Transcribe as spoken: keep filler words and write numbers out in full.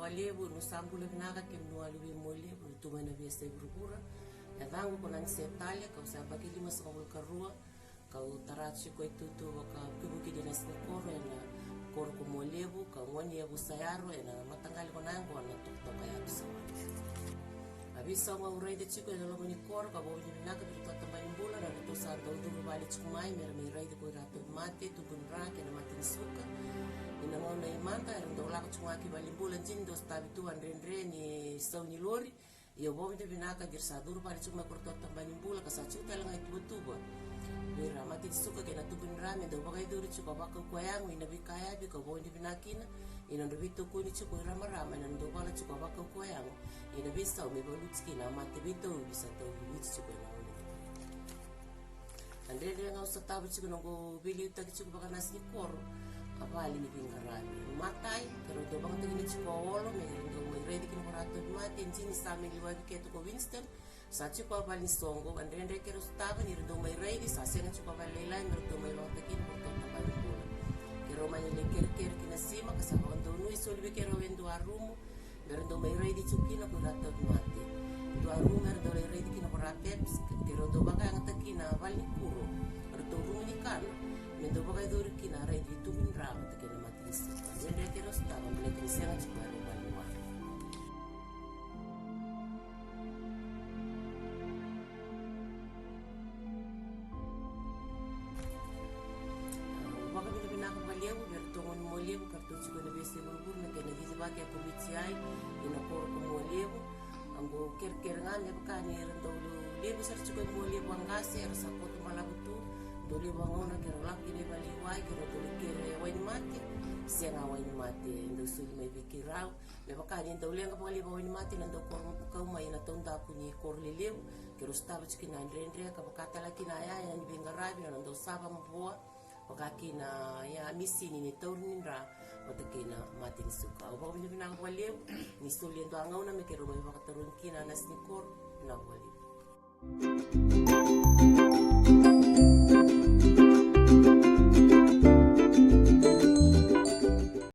Levu, niu sa bula vinaka kemuni wale vei Mualevu, niu tu mai na veiyasai vuravura. Yacaqu ko Nanise Talia, kau sa yabaki limasagavulu ka rua, kau tara tiko e itutu vakavukivuki ni nasi ni koro ena koro ko Mualevu, kau gone i Yavusa Yaro, ena mataqali ko na yaqona Tokatoka Yavusa. A veisau au raica tiko ena loma ni koro, ka vakavinavinaka vei iratou na tabana ni bula, na ratou sa dau curu vale tiko mai me ra mai raici ko ira tauvimate, tubu ni dra kei na mate ni suka. Ena gauna i mada era dau lako tiko ga ki valenibula, dina ni dau sotavi tu a dredre ni sau ni lori. Ia au vakavinavinaka ni ra sa curu vale tiko mai ko iratou na tabana ni bula, ka sa tiko tale ga i tuvatuva vei ira na mate ni suka kei na tubu ni dra me dau vakayacori tiko a vakaukauwa yago ena veika yavi, kau vakavinavinaka kina ena nodra veitokoni tiko o ira na marama ena nodra dau vala tiko a vakaukauwa yago ena veisau me valuti kina na mate veitauvi sa tauvi Viti tiko ena gauna. A dredre ga au sotava tiko na noqu veiliutaki tiko vakanasi ni koro, a vale ni veiqaravi. Matai, keirau dau vakayagataki tiko a olo me ra dau mai raici kina ko ira tauvimate, dina ni sa mai liwavi keitou ko Winston, sa tiko a vale ni soqo. A dredre keirau sotava ni ra dau mai raici, sa sega tiko a vale lailai me ra dau mai vakayagataki kina ko iratou na tabana ni bula. Keirau mani lai kerekere ki Nasima, ka sa vakadonui soli vei keirau e dua a rumu me ra dau mai raici tiko kina ko ira tauvimate. Dua a rumu me ra dau lai raici kina ko ira peps, keirau dau vakayagataki kina a vale ni kuro, o iratou rumu ni kana, me dau vakayacori kina a raici tubu ni dra vata kei na mate ni suka. A dredre keirau sotava baleta ni sega tiko era vale ni wai. Au vakavinavinaka vakalevu vei iratou gone Mualevu ka ratou tiko ena veiyasai vuravura, na kena cicivaki a komiti ai ena koro ko Mualevu. Au kerekere ga me vaka ni ra dau levu sara tiko e Mualevu a qase, era sa koto balavu tu. Dau levu a gauna keirau lako kina i vale ni wai, keirau dau lai kere wainimate, sega wainimate e dau soli mai vei keirau. Me vaka ni dau leqa vakalevu a wainimate ena dau koro, kau mai ena taudaku ni koro lelevu, keirau sotava tiko kina a dredre, ka vaka tale kina a iyaya ni veiqaravi, na nodau sava mavoa, vaka kina a misini ni tauri ni dra vata kei na mate ni suka. Au vakavinavinaka vakalevu ni soli e dua a gauna me keirau mai vakatarogi kina a nasi ni koro. Vinaka vakalevu.